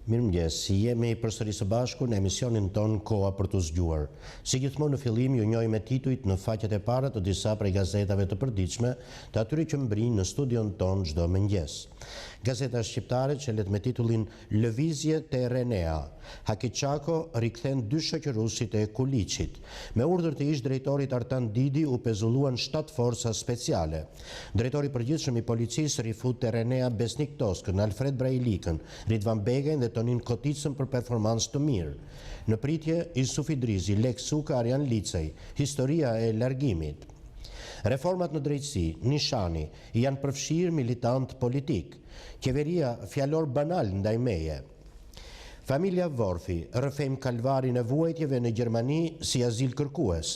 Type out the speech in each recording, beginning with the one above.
Mirëmëngjes, jemi përsëri së bashku në emisionin tonë Koha për t'u zgjuar. Si gjithmonë në fillim ju njohim me titujt në faqet e para të disa prej gazetave të përditshme të atyre që mbrijnë në studion tonë çdo mëngjes. Gazeta Shqiptare çelet me titullin Lëvizje te RENEA. Haki Çako rikthen dy shoqëruesit e Kuliçit. Me urdhër të ish-drejtorit Artan Didi u pezulluan shtatë forca speciale. Drejtori i Përgjithshëm i Policisë rifut te RENEA Besnik Toskën, Alfred Brailikën, Ridvan Begajn dhe Tonin Koticën për performancë të mirë. Në pritje, Isuf Idrizi, Lekë Suka, Arjan Licaj. Historia e largimit. Reformat në drejtësi, Nishani, Janë përfshirë militantë politikë. Qeveria, fjalor banal ndaj meje. Familja Vorfi, rrëfejmë kalvarin e vuajtjeve në Gjermani si azilkërkues.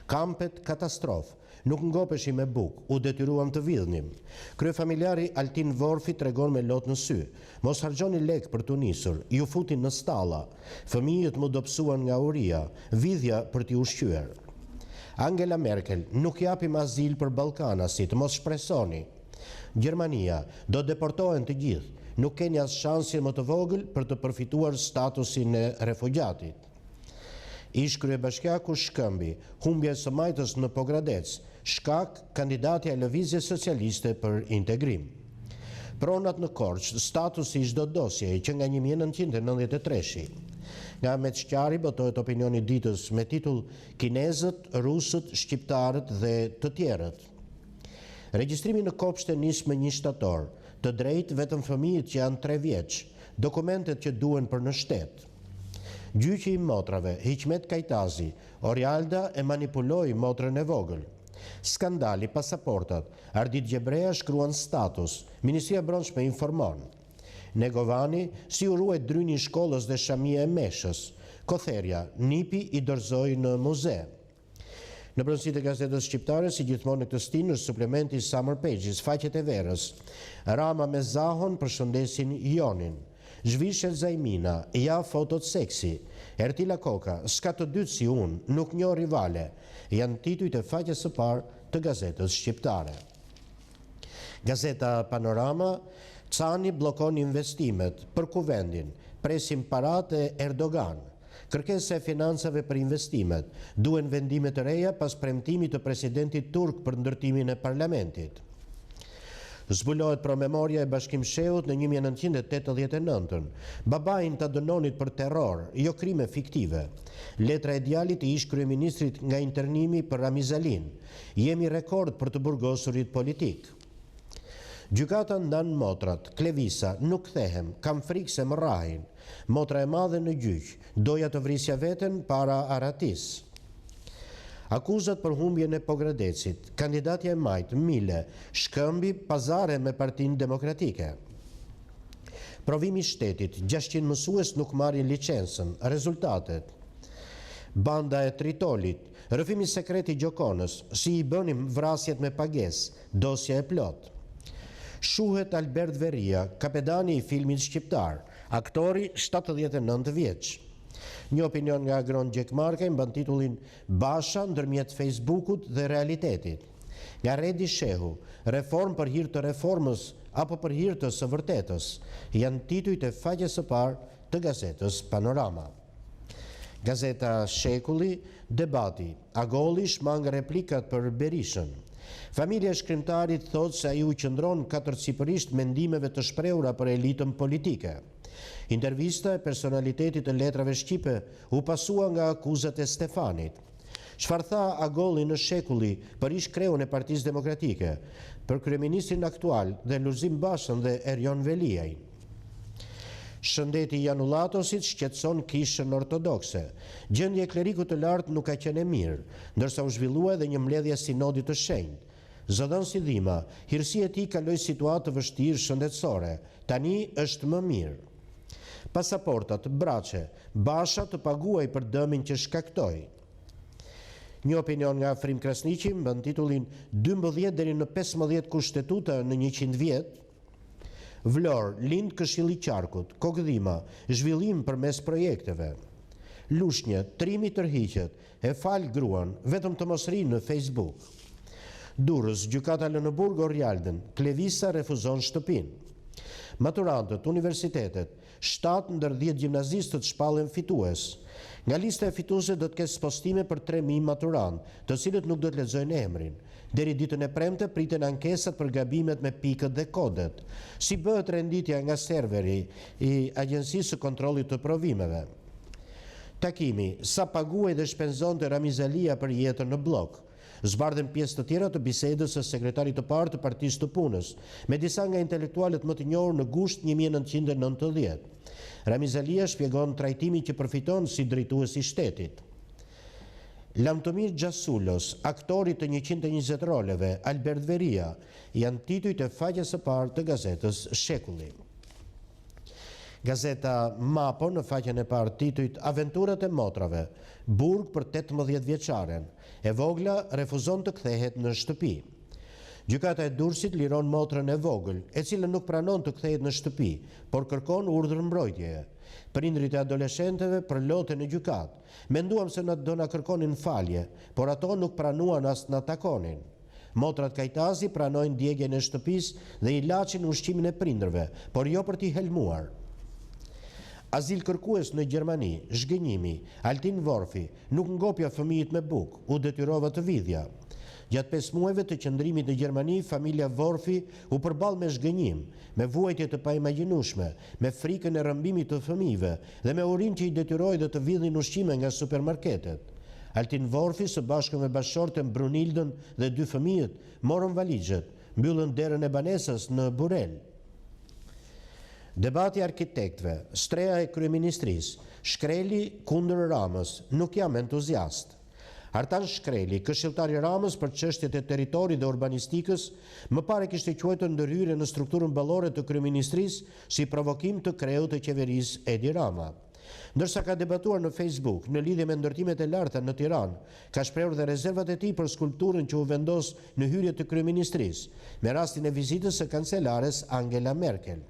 Kampet katastrofë. Nuk ngopeshim me bukë, u detyruam të vidhnim. Kryefamiljari Altin Vorfi tregon me lot në sy. Mos harxhoni lekë për t'u nisur, ju futin në stalla. Fëmijët m'u dobësuan nga uria, vidhja për t'i ushqyer. Angela Merkel, Nuk japim azil për ballkanasit, mos shpresoni. Gjermania, Do deportohen të gjithë, nuk keni as shansin më të vogël për të përfituar statusin e refugjatit. Ish-kryebashkiaku Shkëmbi, Humbja e së majtës në Pogradec, shkak kandidatja e Lëvizjes Socialiste për Integrim. Pronat në Korçë, statusi i çdo dosjeje që nga 1993-shi. Nga Ahmet Shqarri botohet opinioni i ditës me titull Kinezët, rusët, shqiptarët dhe të tjerët. Regjistrimi në kopshte nis më një shtator. Të drejtë vetëm fëmijët që janë tre vjeç. Dokumentet që duhen për në shtet. Gjyqi i motrave, Hiqmet Kajtazi, Orialda e manipuloi motrën e vogël. Skandali, pasaportat, Ardit Gjebrea shkruan status, Ministria e Brendshme informon. Negovani, si u ruajt dryni i shkollës dhe shamia e meshës. Kotherja, nipi i dorëzoi në muze. Në brendësi të Gazetës Shqiptare, si gjithmonë në këtë stinë, është suplementi Summer Pages, faqet e verës. Rama me Zahon përshëndesin Jonin. Zhvishet Zajmina, ja fotot seksi. Ertila Koka, s'ka të dytë si unë, nuk njoh rivale. Janë titujt e faqes së parë të Gazetës Shqiptare. Gazeta Panorama, Cani bllokon investimet, për Kuvendin, presim paratë e Erdogan. Kërkesa e financave për investimet, duhen vendime të reja pas premtimit të presidentit turk për ndërtimin e parlamentit. Zbulohet promemoria e Bashkim Shehut në 1989-ën. Babain ta dënonit për terror, jo krime fiktive. Letra e djalit të ish-kryeministrit nga internimi për Ramiz Alinë. Jemi rekord për të burgosurit politikë. Gjykata ndan motrat, Klevisa, nuk kthehem, kam frikë se më rrahin. Motra e madhe në gjyq, doja të vrisja veten para arratisë. Akuzat për humbjen e Pogradecit, kandidatja e majtë, Mile, Shkëmbi pazare me Partinë Demokratike. Provimi i shtetit, 600 mësues nuk marrin licencën, rezultatet. Banda e Tritolit, rrëfimi sekret i Gjokonës, si i bënim vrasjet me pagesë, dosja e plotë. Shuhet Albert Verria, kapedani i filmit shqiptar, aktori 79 vjeç. Një opinion nga Agron Gjekmarkaj mban titullin Basha ndërmjet Facebookut dhe realitetit. Nga Redi Shehu, Reformë për hir të reformës apo për hir të së vërtetës, janë titujt e faqes së parë të gazetës Panorama. Gazeta Shekulli, Debati, Agolli shmang replikat për Berishën. Familja e shkrimtarit thotë se ai u qëndron katërcipërisht mendimeve të shprehura për elitën politike. Intervista e personalitetit të letrave shqipe u pasua nga akuzat e Stefanit. Çfarë tha Agolli në Shekulli për ish-kreun e Partisë Demokratike, për kryeministrin aktual dhe Lulzim Bashën dhe Erion Veliajn? Shëndeti i Janullatosit shqetëson Kishën Ortodokse. Gjendja e klerikut të lartë nuk ka qenë e mirë, ndërsa u zhvillua edhe një mbledhje e Sinodit të Shenjtë. Zëdhënësi Dhima, Hirësia e tij kaloi situatë të vështirë shëndetësore, tani është më mirë. Pasaportat, Braçe, Basha të paguajë për dëmin që shkaktoi. Një opinion nga Afrim Krasniqi mban titullin 12 deri në 15 kushtetuta në 100 vjet, Vlorë, lind Këshilli i Qarkut, Kokëdhima, zhvillim përmes projekteve. Lushnje, trimi tërhiqet, e fal gruan, vetëm të mos rrijë në Facebook. Durrës, gjykata lë në burg Orialdën, Klevisa refuzon shtëpinë. Maturantët, universitetet, Shtatë ndër dhjetë gjimnazistët shpallen fitues. Nga lista e fituesve do të ketë spostime për 3000 maturantë, të cilët nuk do të lexojnë emrin. Deri ditën e premte priten ankesat për gabimet me pikët dhe kodet. Si bëhet renditja nga serveri i Agjencisë së Kontrollit të Provimeve? Takimi, Sa paguhej dhe shpenzonte Ramiz Alia për jetën në Bllok? Zbardhen pjesë të tjera të bisedës së sekretarit të parë të Partisë të Punës, me disa nga intelektualët më të njohur në gusht 1990. Ramiz Alia shpjegon trajtimin që përfiton si drejtues i shtetit. Lamtumirë Xhasulos, aktorit të 120 roleve, Albert Verria, janë titujt e faqes së parë të gazetës Shekulli. Gazeta Mapo në faqen e parë titujt Aventurat e motrave, burg për 18 vjeçaren, e vogla refuzon të kthehet në shtëpi. Gjykata e Durrësit liron motrën e vogël, e cila nuk pranon të kthehet në shtëpi, por kërkon urdhër mbrojtjeje. Prindërit e adoleshenteve përloten në gjykatë. Menduam se na do na kërkonin falje, por ato nuk pranuan as na takonin. Motrat Kajtazi pranojnë djegien e shtëpisë dhe ilaçin në ushqimin e prindërve, por jo për t'i helmuar. Azilkërkues në Gjermani, zhgënjimi, Altin Vorfi, nuk ngopja fëmijët me bukë, u detyrova të vidhja. Gjatë pesë muajve të qëndrimit në Gjermani, familja Vorfi u përball me zhgënjim, me vuajtje të paimagjinueshme, me frikën e rrëmbimit të fëmijëve dhe me urinë që i detyroi dhe të vidhnin ushqime nga supermarketet. Altin Vorfi së bashku me bashkëshorten Brunildën dhe dy fëmijët morën valixhet, mbyllën derën e banesës në Burrel. Debati i arkitektëve, streha e kryeministrisë, Shkreli kundër Ramës, nuk jam entuziast. Artan Shkreli, këshilltar i Ramës për çështjet e territorit dhe urbanistikës, më parë e kishte quajtur ndërhyrjen në strukturën ballore të kryeministrisë si provokim të kreut të qeverisë Edi Rama. Ndërsa ka debatuar në Facebook në lidhje me ndërtimet e larta në Tiranë, ka shprehur dhe rezervat e tij për skulpturën që u vendos në hyrje të kryeministrisë, me rastin e vizitës së kancelares Angela Merkel.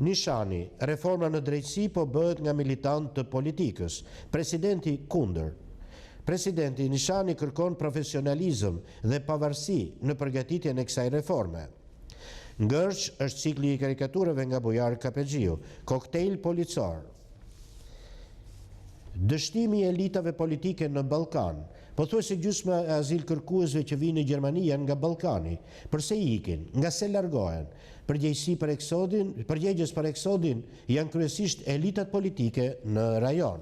Nishani, Reforma në drejtësi po bëhet nga militantë të politikës, presidenti kundër. Presidenti Nishani kërkon profesionalizëm dhe pavarësi në përgatitjen e kësaj reforme. Ngërç është cikli i karikaturave nga Bujar Kapexhiu, Koktejl policor. Dështimi i elitave politike në Ballkan. Pothuajse gjysma e azilkërkuesve që vijnë në Gjermani janë nga Ballkani. Përse ikin? Nga se largohen? Përgjegjësi për eksodin, përgjegjës për eksodin janë kryesisht elitat politike në rajon.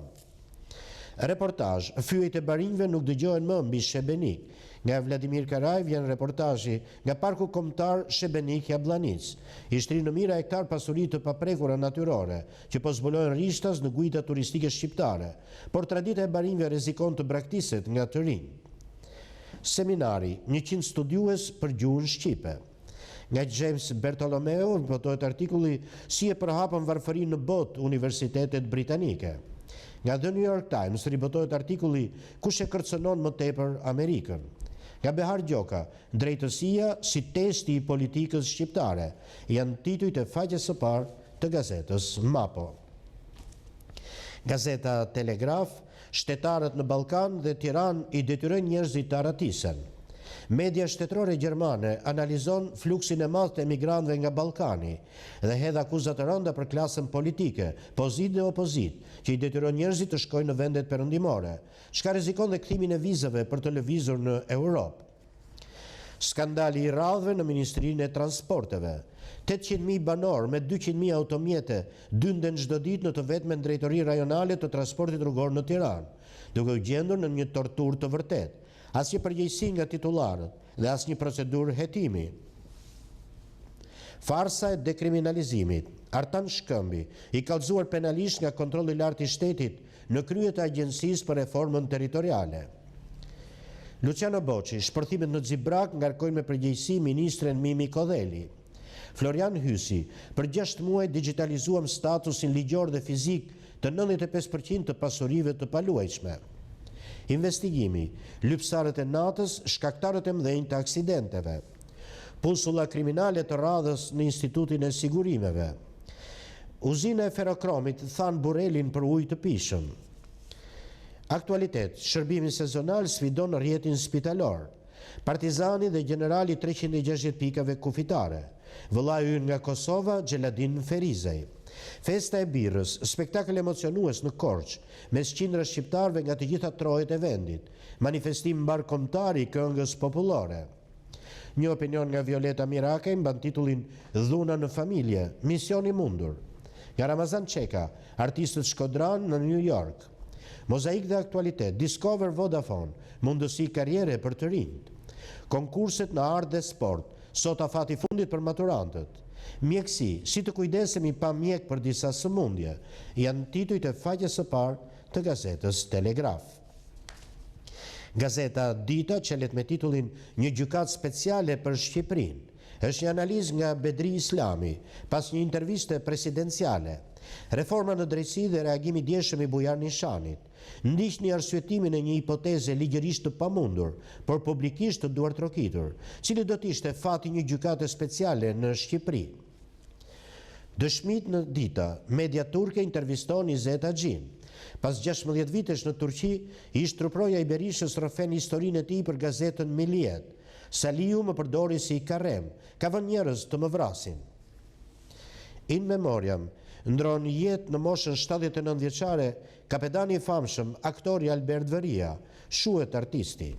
Reportazh, Fyejt e barinjve nuk dëgjohen më mbi Shebenik. Nga Vladimir Karaj vjen reportazhi nga Parku Kombëtar Shebenik Jabllanicë. I shtrirë në mijëra hektarë pasuri të paprekura natyrore, që po zbulohen rishtas në guidat turistike shqiptare. Por tradita e barinjve rrezikon të braktiset nga të rinjtë. Seminari, 100 studiues për gjuhën shqipe. Nga James Bertolomeu botohet artikulli Si e përhapën varfërinë në botë universitetet britanike. Nga The New York Times ribotohet artikulli Kush e kërcënon më tepër Amerikën. Nga Behar Gjoka, Drejtësia si testi i politikës shqiptare, janë titujt e faqes së parë të gazetës Mapo. Gazeta Telegraf, Shtetarët në Ballkan dhe Tiranë i detyrojnë njerëzit të arratisen. Media shtetërore gjermane analizon fluksin e madh të emigrantëve nga Ballkani dhe hedh akuza të rënda për klasën politike, pozitë dhe opozitë, që i detyron njerëzit të shkojnë në vendet perëndimore, çka rrezikon dhe kthimin e vizave për të lëvizur në Europë. Skandali i radhëve në Ministrinë e Transporteve. 800.000 banorë me 200.000 automjete dynden çdo ditë në të vetmen drejtori rajonale të transportit rrugor në Tiranë, duke u gjendur në një torturë të vërtetë. Asnjë përgjegjësi nga titullarët dhe asnjë procedurë hetimi. Farsa e dekriminalizimit. Artan Shkëmbi, i kallëzuar penalisht nga Kontrolli i Lartë i Shtetit në krye të Agjencisë për Reformën Territoriale. Luciano Boçi, shpërthimet në Xibrakë ngarkojnë me përgjegjësi ministren Mimi Kodheli. Florian Hysi, për 6 muaj digjitalizuam statusin ligjor dhe fizik të 95% të pasurive të paluajtshme. Investigimi, lypsarët e natës, shkaktarët e mëdhenj të aksidenteve. Pusulla kriminale të radhës në Institutin e Sigurimeve. Uzina e Ferokromit than Burrelin për ujë të pijshëm. Aktualitet, shërbimi sezonal sfidon rrjetin spitalor. Partizani dhe gjenerali 360 pikave kufitare. Vëllai ynë nga Kosova, Xheladin Ferizaj. Festa e birrës, spektakël emocionues në Korçë, mes qindra shqiptarëve nga të gjitha trojet e vendit, manifestim mbarëkombëtar i këngës popullore. Një opinion nga Violeta Mirakaj mban titullin Dhuna në familje, mision i mundur. Nga Ramazan Çeka, artistët shkodranë në New York. Mozaik dhe aktualitet, Discover Vodafone, mundësi karriere për të rinjtë. Konkurset në art dhe sport, sot afati i fundit për maturantët. Mjekësi, si të kujdesemi pa mjek për disa sëmundje, janë titujt e faqes së parë të gazetës Telegraf. Gazeta Dita çelet me titullin Një gjykatë speciale për Shqipërinë. Është një analizë nga Bedri Islami, pas një interviste presidenciale. Reforma në drejtësi dhe reagimi i djeshëm i Bujar Nishanit. Ndiqni arsyetimin e një hipoteze ligjërisht të pamundur, por publikisht të duartrokitur. Cili do të ishte fati i një gjykate speciale në Shqipëri? Dëshmitë në Dita, media turke interviston Izet Haxhinë. Pas 16 vitesh në Turqi, ish-truproja i Berishës rrëfen historinë e tij për gazetën Miliet. Saliu më përdori si karrem, ka vënë njerëz të më vrasin. In Memoriam, ndërron jetë në moshën 79 vjeçare, kapedani i famshëm, aktori Albert Vërria, shuhet artisti.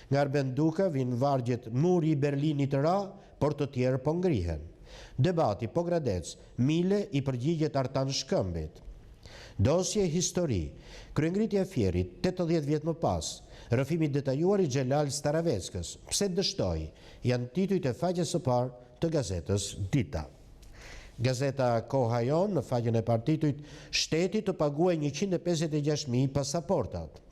Nga Arben Duka vijnë vargjet Muri i Berlinit ra, por të tjerë po ngrihen. Debati Pogradec, Mile i përgjigjet Artan Shkëmbit. Dosje histori, Kryengritja e Fierit, 80 vjet më pas, rrëfimi i detajuar i Xhelal Staraveckës, pse dështoi, janë titujt e faqes së parë të gazetës Dita. Gazeta Koha Jonë në faqen e parë titujt Shteti të paguajë 156.000 pasaportat.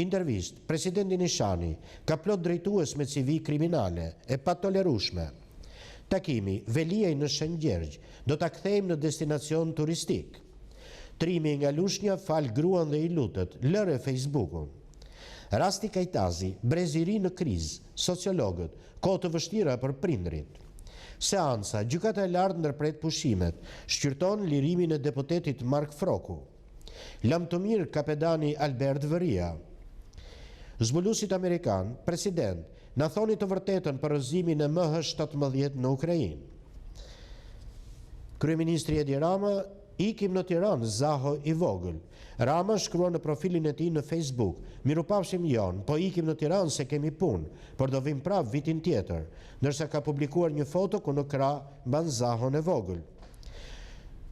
Intervistë, Presidenti Nishani, ka plot drejtues me CV kriminale, e patolerueshme. Takimi, Veliaj në Shëngjergj, do ta kthejmë në destinacion turistik. Trimi nga Lushnja fal gruan dhe i lutet, lëre Facebookun. Rasti Kajtazi, brezi i ri në krizë, sociologët, kohë të vështira për prindërit. Seanca, Gjykata e Lartë ndërpret pushimet, shqyrton lirimin e deputetit Mark Frroku. Lamtumirë kapedani Albert Vërria. Zbuluesit amerikanë, President, na thoni të vërtetën për rrëzimin e MH17 në Ukrainë. Kryeministri Edi Rama, Ikim në Tiranë, Zaho i vogël. Rama shkruan në profilin e tij në Facebook, Mirupafshim Jon, po ikim në Tiranë se kemi punë, por do vim prapë vitin tjetër, ndërsa ka publikuar një foto ku në krah mban Zahon e vogël.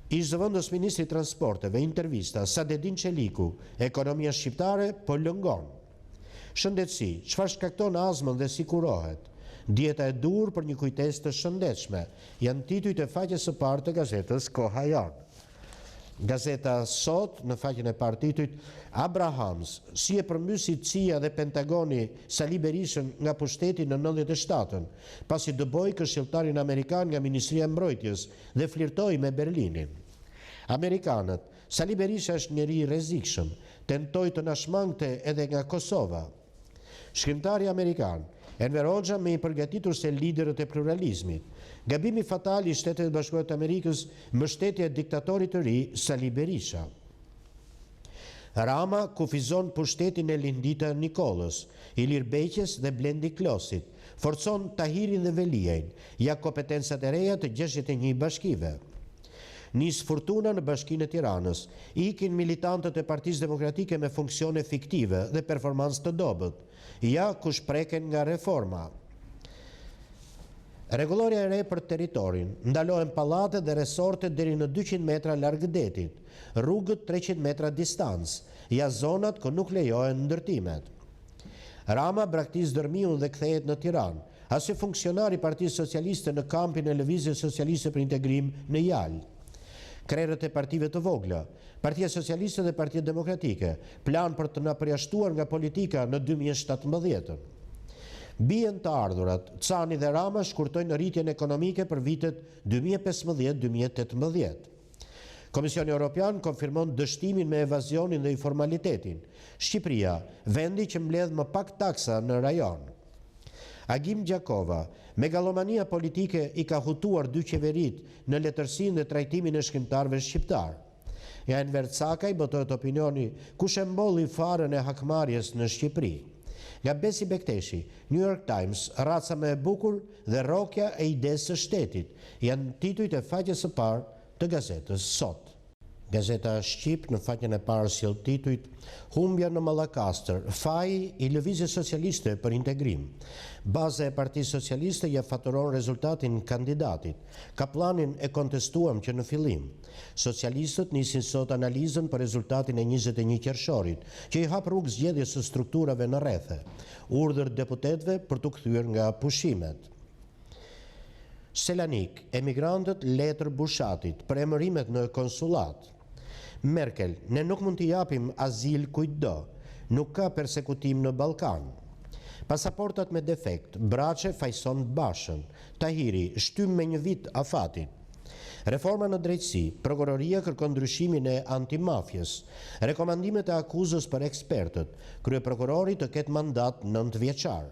Ish-zëvendës ministri i Transporteve, intervista, Sadedin Çeliku, Ekonomia shqiptare po lëngon. Shëndetësi, çfarë shkakton azmën dhe si kurohet? Dieta e duhur për një kujtesë të shëndetshme, janë titujt e faqes së parë të gazetës Koha Jonë. Gazeta Sot, në faqen e parë titujt, Abrahams, si e përmbysi CIA dhe Pentagoni Sali Berishën nga pushteti në 97-ën, pasi dëboi këshilltarin amerikan nga Ministria e Mbrojtjes dhe flirtoi me Berlinin. Amerikanët, Sali Berisha është njeri i rrezikshëm, tentoi të na shmangte edhe nga Kosova. Shkrimtari amerikan, Enver Hoxha më i përgatitur se liderët e pluralizmit. Gabimi fatal i Shteteve të Bashkuara të Amerikës, mbështetja e diktatorit të ri, Sali Berisha. Rama kufizon pushtetin e Lindita Nikollës, Ilir Beqes dhe Blendi Klosit, forcon Tahirin dhe Veliajn, ja kompetencat e reja të 61 bashkive. Nis furtuna në Bashkinë e Tiranës, ikin militantët e Partisë Demokratike me funksione fiktive dhe performancë të dobët. Ja kush preken nga reforma. Rregullorja e re për territorin, ndalohen pallatet dhe resortet deri në 200 metra larg detit, rrugët 300 metra distancë, ja zonat ku nuk lejohen ndërtimet. Rama braktis Dhërmiun dhe kthehet në Tiranë, asnjë funksionar i Partisë Socialiste në kampin e Lëvizjes Socialiste për Integrim në Jalë. Krerët e partive të vogla, Partia Socialiste dhe Partia Demokratike, plan për të na përjashtuar nga politika në 2017-ën. Bien të ardhurat, Cani dhe Rama shkurtojnë rritjen ekonomike për vitet 2015-2018. Komisioni Europian konfirmon dështimin me evazionin dhe informalitetin. Shqipëria, vendi që mbledh më pak taksa në rajon. Agim Gjakova, megallomania politike i ka hutuar dy qeveritë në letërsinë dhe trajtimin e shkrimtarëve shqiptarë. Nga Enver Cakaj botohet opinioni kush e mbolli farën e hakmarrjes në Shqipëri. Nga Besi Bekteshi, New York Times, raca më e bukur dhe rrokja e idesë së shtetit, janë titujt e faqes së parë. të gazetës Sot. Gazeta Shqip në faqen e parë sjell titujt Humbja në Mallakastër, faji i Lëvizjes Socialiste për Integrim. Baza e Partisë Socialiste ia faturon rezultatin kandidatit. Kapllanin e kontestuam që në fillim. Socialistët nisin sot analizën për rezultatin e 21 qershorit, që i hap rrugë zgjedhjes së strukturave në rrethe. Urdhër deputetëve për t'u kthyer nga pushimet. Selanik, emigrantët letër Bushatit për emërimet në konsullatë. Merkel, ne nuk mund t'i japim azil kujtdo, nuk ka persekutim në Ballkan. Pasaportat me defekt, Braçe fajëson Bashën, Tahiri, shtyjmë me një vit afatin. Reforma në drejtësi, Prokuroria kërkon ndryshimin e antimafies, rekomandimet e akuzës për ekspertët, kryeprokurori të ketë mandat nëntëvjeçar.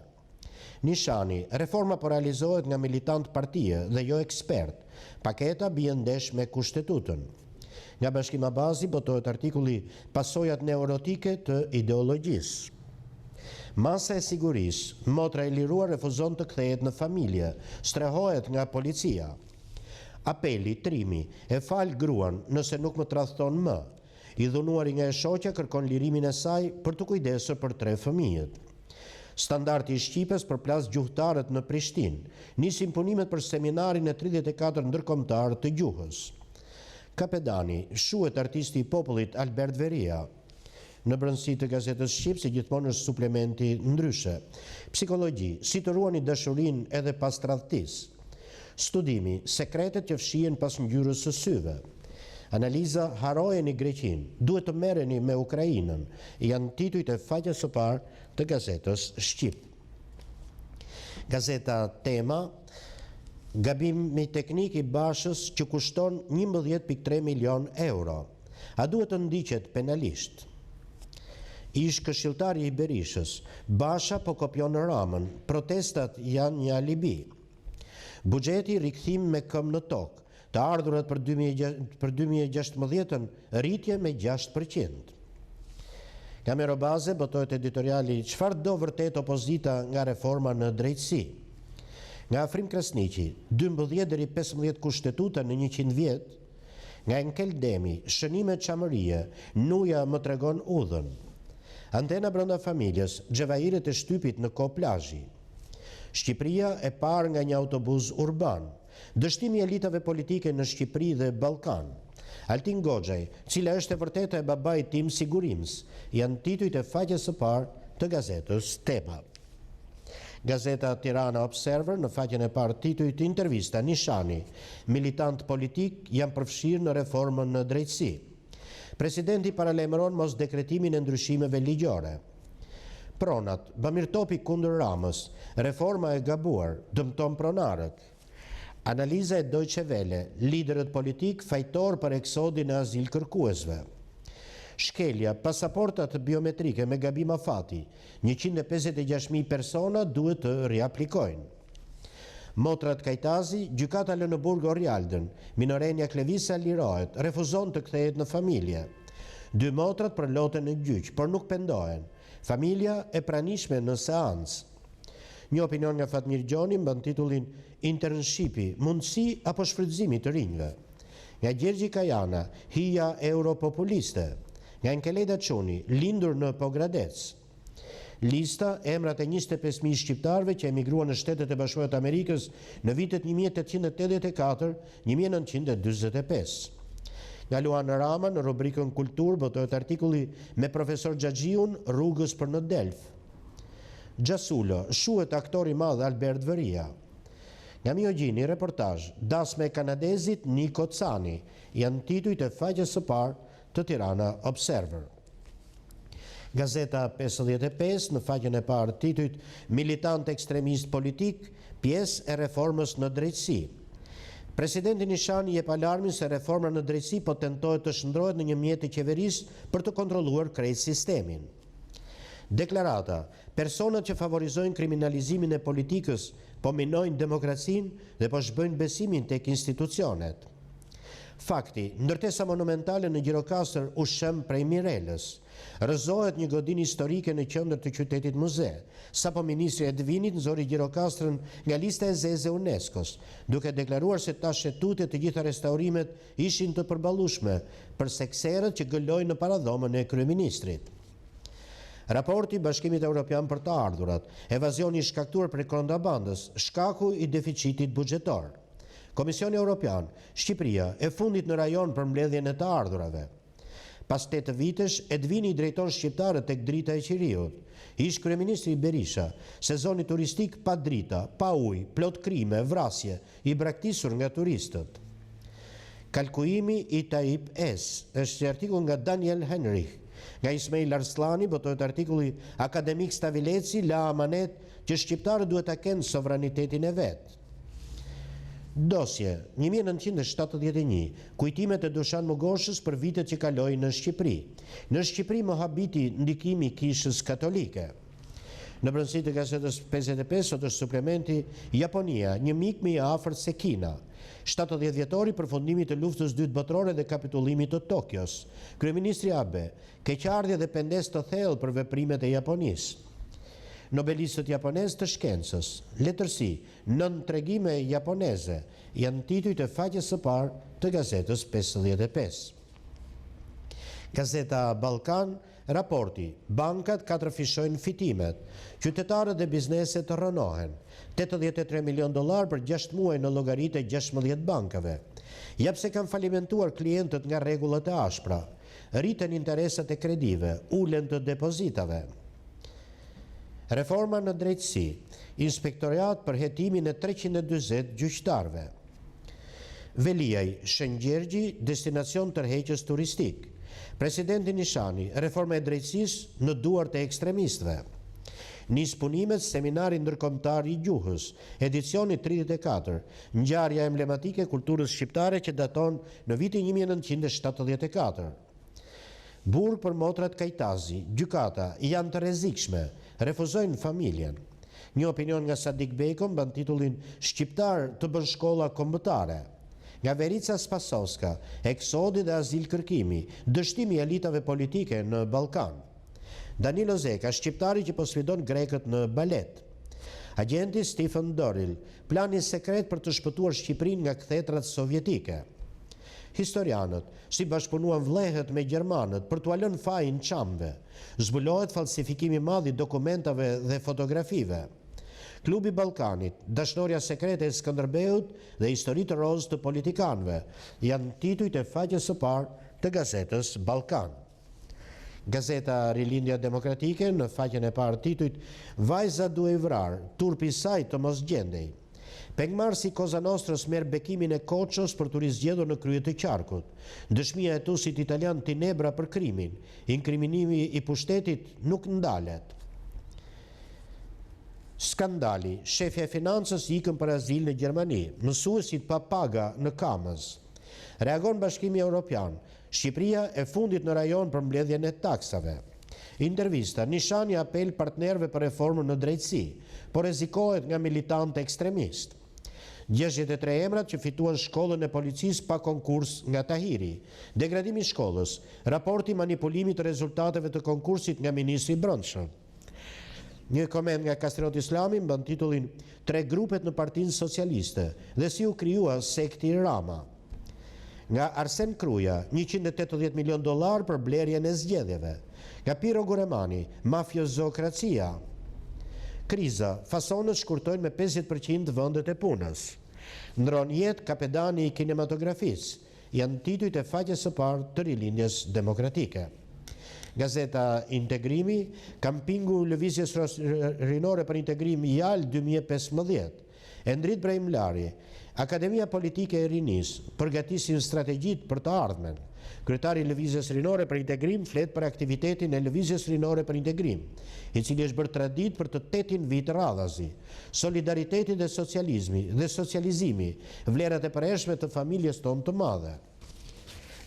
Nishani, Reforma po realizohet nga militantë partie dhe jo ekspertë, paketa bie ndesh me Kushtetutën. Nga Bashkim Abazi botohet artikulli Pasojat neurotike të ideologjisë. Masa e sigurisë, motra e liruar refuzon të kthehet në familje, strehohet nga policia. Apeli, Trimi, e fal gruan nëse nuk më tradhton më. I dhunuari nga e shoqja kërkon lirimin e saj për t'u kujdesur për tre fëmijët. Standardi i shqipes përplas gjuhëtarët në Prishtinë, nisin punimet për seminarin e 34 ndërkombëtar të gjuhës. Kapedani, shuhet artisti i popullit Albert Verria. Në brendësi të gazetës Shqip, si gjithmonë është suplementi Ndryshe. Psikologji, si të ruani dashurinë edhe pas tradhtisë. Studimi, sekretet që fshihen pas ngjyrës së syve. Analiza, harrojeni Greqinë, duhet të merreni me Ukrainën, janë titujt e faqes së parë të gazetës Shqip. Gazeta Tema, Gabimi teknik i Bashës që kushton 11.3 milionë euro. A duhet të ndiqet penalisht? Ish-këshilltari i Berishës, Basha po kopjon Ramën, protestat janë një alibi. Buxheti rikthim me këmbë në tokë, të ardhurat për për 2016-ën rritje me 6%. Nga Mero Baze botohet editoriali Çfarë do vërtet opozita nga reforma në drejtësi? Nga Afrim Krasniqi, 12 deri 15 kushtetuta në 100 vjet, Nga Enkel Demi, Shënime Çamërie, Nuja më tregon udhën. Antena brenda familjes, Xhevairet e shtypit në kohë plazhi. Shqipëria e parë nga një autobuz urban. Dështimi i elitave politike në Shqipëri dhe Ballkan. Altin Goxhaj, Cila është e vërteta e babait tim sigurims, janë titujt e faqes së parë të gazetës Tema. Gazeta Tirana Observer në faqen e parë titujt Intervista Nishani, militantë politikë janë përfshirë në reformën në drejtësi. Presidenti paralajmëron mos dekretimin e ndryshimeve ligjore. Pronat, Bamir Topi kundër Ramës, reforma e gabuar, dëmton pronarët. Analiza e Deutsche Welle, liderët politikë fajtorë për eksodin e azilkërkuesve. Shkelja, pasaportat biometrike me gabim afati, 156.000 persona duhet të riaplikojnë. Motrat Kajtazi, gjykata lë në burg Orialdën, minorenja Klevisa lirohet, refuzon të kthehet në familje. Dy motrat përloten në gjyq, por nuk pendohen. Familja e pranishme në seancë. Një opinion nga Fatmir Gjoni mban titullin Internshipi, mundësi apo shfrytëzim i të rinjve. Nga Gjergji Kajana, Hija europopuliste. Nga Enkelejda Çuni, lindur në Pogradec. Lista, emrat e 25.000 shqiptarëve që emigruan në Shtetet e Bashkuara të Amerikës në vitet 1884 1945. Nga Luan Rama në rubrikën Kulturë botohet artikulli me profesor Xhaxhiun rrugës për në Delf. Xhasulo, shuhet aktori i madh Albert Vëria. Nga Mio Gjini, reportazh, Dasma e kanadezit Niko Cani, janë titujt e faqes së parë të Tirana Observer. Gazeta 55 në faqen e parë titujt Militantë ekstremistë politikë, pjesë e reformës në drejtësi. Presidenti Nishani jep alarmin se reforma në drejtësi po tentohet të shndërrohet në një mjet të qeverisë për të kontrolluar krejt sistemin. Deklarata, Personat që favorizojnë kriminalizimin e politikës po minojnë demokracinë dhe po zhbëjnë besimin tek institucionet. Fakti, Ndërtesa monumentale në Gjirokastër u shemb prej Mirelës. Rrëzohet një godinë historike në qendër të qytetit muze. Sapo ministri Edvinit nxori Gjirokastrën nga lista e zezë e UNESCO-s, duke deklaruar se tash e tutje të gjitha restaurimet ishin të përballueshme për sekserët që gëlojnë në paradhomën e kryeministrit. Raporti i Bashkimit Europian për të ardhurat, evazioni i shkaktuar prej kontrabandës, shkaku i deficitit buxhetor. Komisioni Europian, Shqipëria, e fundit në rajon për mbledhjen e të ardhurave. Pas tetë vitesh, Edvini i drejton shqiptarët tek drita e qiriut. Ish-kryeministri Berisha, Sezoni turistik pa drita, pa ujë, plot krime, vrasje, i braktisur nga turistët. Kalkuimi i Taip S është një artikull nga Daniel Heinrich. Nga Ismail Arsllani botohet artikulli Akademik Stavileci la amanet që shqiptarët duhet ta kenë sovranitetin e vet. Dosje, 1971, Kujtimet e Dushan Mugoshës për vitet që kaloi në Shqipëri. Në Shqipëri më habiti ndikimi i Kishës Katolike. Në brendësi të gazetës 55 sot është suplementi Japonia, një mik më i afërt se Kina. 70 vjetori i përfundimit të Luftës Dytë Botërore dhe kapitullimit të Tokios. Kryeministri Abe, keqardhje dhe pendesë të thellë për veprimet e Japonisë. Nobelistët japonezë të shkencës, letërsi, nëntë tregime japoneze, janë titujt e faqes së parë të gazetës 55. Gazeta Ballkan Raporti, Bankat katërfishojnë fitimet, qytetarët dhe bizneset rrënohen, 83 milionë dollarë për gjashtë muaj në llogaritë e 16 bankave. Ja pse kanë falimentuar klientët nga rregullat e ashpra. Rriten interesat e kredive, ulen të depozitave. Reforma në drejtësi, Inspektorat për hetimin e 340 gjyqtarëve. Veliaj, Shëngjergji, destinacion tërheqës turistik. Presidenti Nishani, Reforma e drejtësisë në duart e ekstremistëve. Nis punimet Seminari Ndërkombëtar i Gjuhës, edicioni 34, ngjarja emblematike e kulturës shqiptare që daton në vitin 1974. Burg për motrat Kajtazi, gjykata, janë të rrezikshme, refuzojnë familjen. Një opinion nga Sadik Bejko mban titullin Shqiptar të bën shkolla kombëtare. Nga Verica Spasovska, Eksodi dhe azilkërkimi, dështimi i elitave politike në Ballkan. Danilo Zeka, shqiptari që po sfidon grekët në balet. Agjenti Stephen Dorril, Plani sekret për të shpëtuar Shqipërinë nga kthetrat sovjetike. Historianët, si bashkëpunuan vllehët me gjermanët për t'ua lënë fajin çamëve. Zbulohet falsifikimi i madh i dokumentave dhe fotografive. Klubi i Ballkanit, dashnorja sekrete e Skënderbeut dhe historitë rozë të politikanëve, janë titujt e faqes së parë të gazetës Ballkan. Gazeta Rilindja Demokratike në faqen e parë titujt Vajza duhej vrarë, turpi i saj të mos gjendej. Pengmarrësi i Cosa Nostrës merr bekimin e Koços për t'u rizgjedhur në krye të qarkut. Dëshmia e hetuesit italian Tinebra për krimin, inkriminimi i pushtetit nuk ndalet. Skandali, shefja e financës ikën për azil në Gjermani, mësuesit pa paga në Kamëz. Reagon Bashkimi Europian, Shqipëria e fundit në rajon për mbledhjen e taksave. Intervista, Nishani apel partnerëve për reformën në drejtësi, po rrezikohet nga militantë ekstremistë. 63 emrat që fituan shkollën e policisë pa konkurs nga Tahiri. Degradimi i shkollës, raporti i manipulimit të rezultateve të konkursit nga ministri i Brendshëm. Një koment nga Kastriot Islami mban titullin Tre grupet në Partinë Socialiste dhe si u krijua sekti Rama. Nga Arsen Kruja, 180 milion dollarë për blerjen e zgjedhjeve. Nga Pirro Guremani, mafiozokracia. Kriza, fasonët shkurtojnë me 50% vendet e punës. Ndërron jetë kapedani i kinematografisë, janë titujt e faqes së parë të Rilindjes Demokratike. Gazeta Integrimi, kampingu i Lëvizjes Rinore për Integrim JAL 2015. Endrit Braimllari, Akademia Politike e Rinisë, përgatisin strategjitë për të ardhmen. Kryetari i Lëvizjes Rinore për Integrim flet për aktivitetin e Lëvizjes Rinore për Integrim, i cili është bërë traditë për të tetin vit radhazi. Solidariteti dhe socializmi dhe socializimi, vlerat e përhershme të familjes tonë të madhe.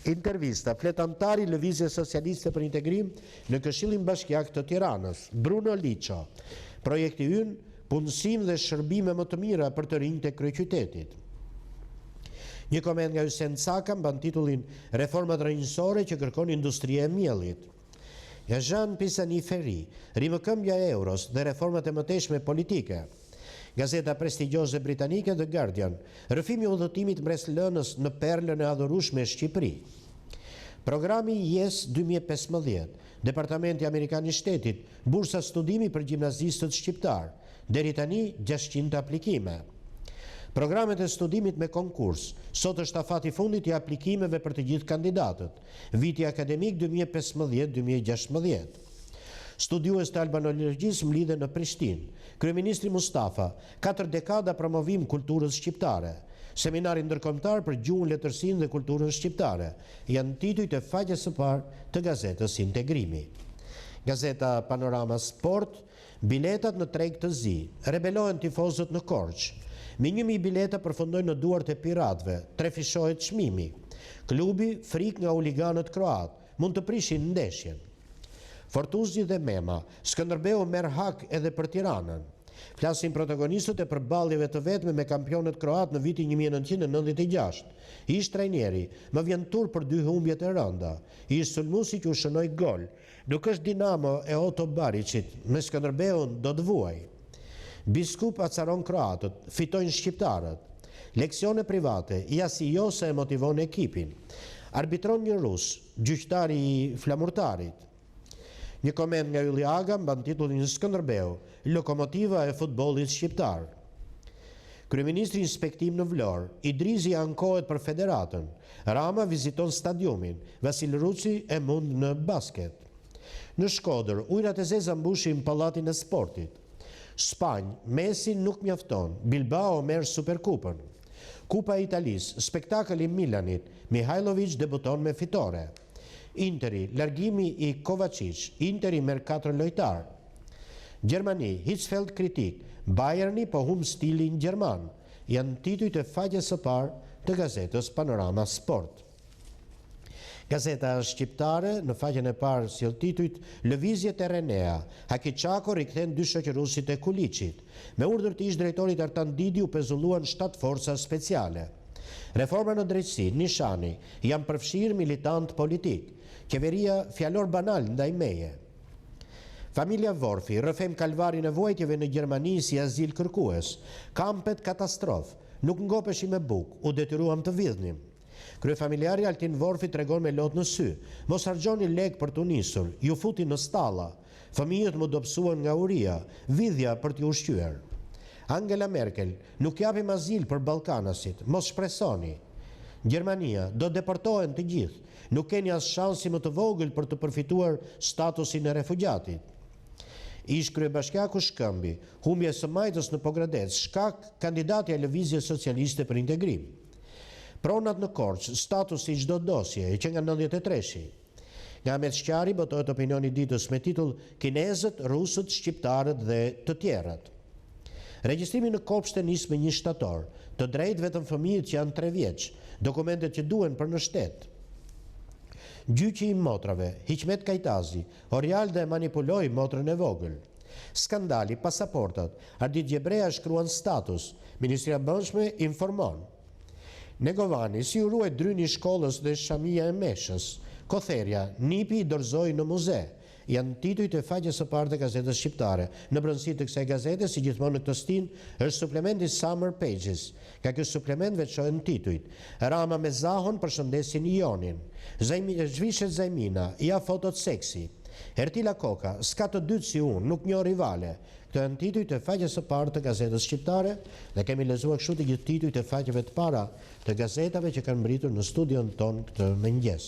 Intervista, flet anëtari i Lëvizjes Socialiste për Integrim në Këshillin Bashkiak të Tiranës, Bruno Liço. Projekti ynë, punësim dhe shërbime më të mira për të rinjtë e kryeqytetit. Një koment nga Hysen Caka mban titullin Reformat rrënjësore që kërkon industria e miellit. Nga Jean Pisani Ferry, Rimëkëmbja e euros dhe reformat e mëtejshme politike. Gazeta prestigjioze britanike The Guardian, Rrëfimi i udhëtimit mbresëlënës në perlën e adhurueshme Shqipëri. Programi Yes 2015, Departamenti Amerikan i Shtetit, bursa studimi për gjimnazistët shqiptarë, deri tani 600 aplikime. Programet e studimit me konkurs, sot është afati i fundit i aplikimeve për të gjithë kandidatët. Viti akademik 2015-2016. Studiues të albanologjisë mblidhen në Prishtinë. Kryeministri Mustafa, katër dekada promovim kulturës shqiptare. Seminari ndërkombëtar për gjuhën, letërsinë dhe kulturën shqiptare, janë titujt e faqes së parë të gazetës Integrimi. Gazeta Panorama Sport, Biletat në treg të zi, rebelohen tifozët në Korçë. Mbi 1000 bileta përfundojnë në duart e piratëve, trefishohet çmimi. Klubi, frikë nga huliganët kroatë, mund të prishin ndeshjen. Fortuzi dhe Mema, Skënderbeu merr hak edhe për Tiranën. Flasin protagonistët e përballjeve të vetme me kampionët kroatë në vitin 1996. Ish-trajneri, më vjen turp për dy humbjet e rënda. Ish-sulmuesi që u shënoi gol, Nuk është Dinamo e Oto Bariçit, me Skënderbeun do të vuajë. Biskup acaron kroatët, fitojnë shqiptarët. Leksione private, ja si Josa e motivon ekipin. Arbitron një rus, gjyqtari i Flamurtarit. Një koment nga Ylli Aga mban titullin Skënderbeu, lokomotiva e futbollit shqiptar. Kryeministri inspektim në Vlorë, Idrizi ankohet për federatën, Rama viziton stadiumin, Vasil Ruci e mund në basket. Në Shkodër, ujërat e zeza mbushin pallatin e sportit. Spanjë, Messi nuk mjafton, Bilbao merr Superkupën. Kupa e Italisë, spektakël i Milanit, Mihajlovic debuton me fitore. Interi, largimi i Kovacic, Interi merr katër lojtarë. Gjermani, Hitzfeld kritik, Bayerni po humb stilin gjerman, janë titujt e faqes së parë të gazetës Panorama Sport. Gazeta Shqiptare në faqen e parë sjell titujt Lëvizje te RENEA, Haki Çako rikthen dy shoqëruesit e Kuliçit. Me urdhër të ish-drejtorit Artan Didi u pezulluan shtatë forca speciale. Reforma në drejtësi, Nishani, janë përfshirë militantë politikë. Qeveria, fjalor banal ndaj meje. Familja Vorfi, rrëfejmë kalvarin e vuajtjeve në Gjermani si azilkërkues. Kampet katastrofë. Nuk ngopeshim me bukë, u detyruam të vidhnim. Kryefamiljari Altin Vorfi tregon me lot në sy, Mos harxhoni lekë për t'u nisur, ju futin në stalla. Fëmijët m'u dobësuan nga uria, vidhja për t'i ushqyer. Angela Merkel, Nuk japim azil për ballkanasit, mos shpresoni. Gjermania, do deportohen të gjithë. Nuk keni as shansin më të vogël për të përfituar statusin e refugjatit. Ish kryebashkiaku Shkëmbi, humbja e së majtës në Pogradec, shkak kandidatja e Lëvizjes Socialiste për Integrim. Pronat në Korçë, statusi i çdo dosje, që nga 93-shi. Nga Ahmet Shqari botohet opinioni i ditës me titull Kinezët, rusët, shqiptarët dhe të tjerët. Regjistrimi në kopshte nis me një shtator. Të drejtë vetëm fëmijët që janë 3 vjeç. Dokumentet që duhen për në shtet. Gjyqi i motrave, Hiqmet Kajtazi, Orialda e manipuloi motrën e vogël. Skandali, pasaportat, Ardit Gjebrea shkruan status, Ministria e Brendshme informon. Negovani, si u ruajt dryni i shkollës dhe shamia e meshës? Kotherja, nipi i dorëzoi në muze. Janë titujt e faqes së parë të gazetës shqiptare. Në brendësi të kësaj gazete, si gjithmonë në këtë stinë, është suplementi Summer Pages. Nga ky suplement veçohen titujt. Rama me Zahon përshëndesin Jonin. Zajmi, zhvishet Zajmina, ja fotot seksi. Hertila Koka, s'ka të dytë si unë, nuk njoh rivale. Këto janë titujt e faqes së parë të gazetës shqiptare dhe kemi lexuar kështu të gjithë titujt e faqeve të para të gazetave që kanë mbërritur në studion tonë këtë mëngjes.